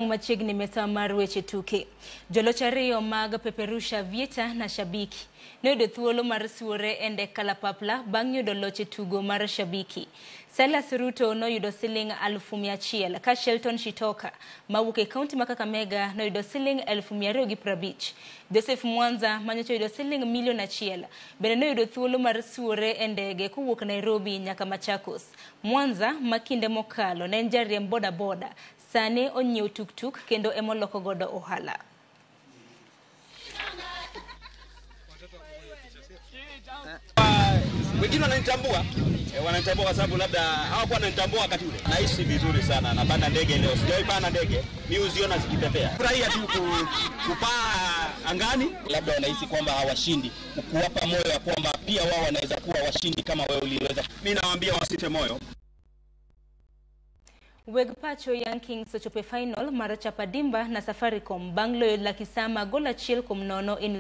Machiegni mesa mar weche tuke. Joloch ariyo mag Peperusha Vieta na Shabiki noyudo thuolo mar suore e ndek kalapapla bang' yudo loch e tugo mar Shabiki. Silas Ruto noyudo siling 100,000 ka Shelton Shitoka mawuok e kaunti ma Kakamega noyudo siling 250,000. Joseph Mwanza manyocha oyudo siling 1,000,000 bende noyudo thuolo mar suore e ndege kowuok Nairobi nyaka Machakos. Mwanza ma kinde mokalo ne en jariemb bodaboda sani onyiewo tuktuk kendo emoloko godo ohala. Wengine wananitambua, wananitambua kwa sababu labda hawakuwa wananitambua wakati ule. Naishi vizuri sana, napanda ndege leo. Sijawahi panda ndege, mimi huziona zikipepea. Furahia tu kupaa angani. Labda wanahisi kwamba hawashindi, kuwapa moyo ya kwamba pia wao wanaweza kuwa washindi kama wewe uliweza. Mimi nawaambia wasife moyo. Weg pacho Young Kings ochopo e final mar Chapadimba na Safaricom bang' loyo Lucky Summer gol 1-0 e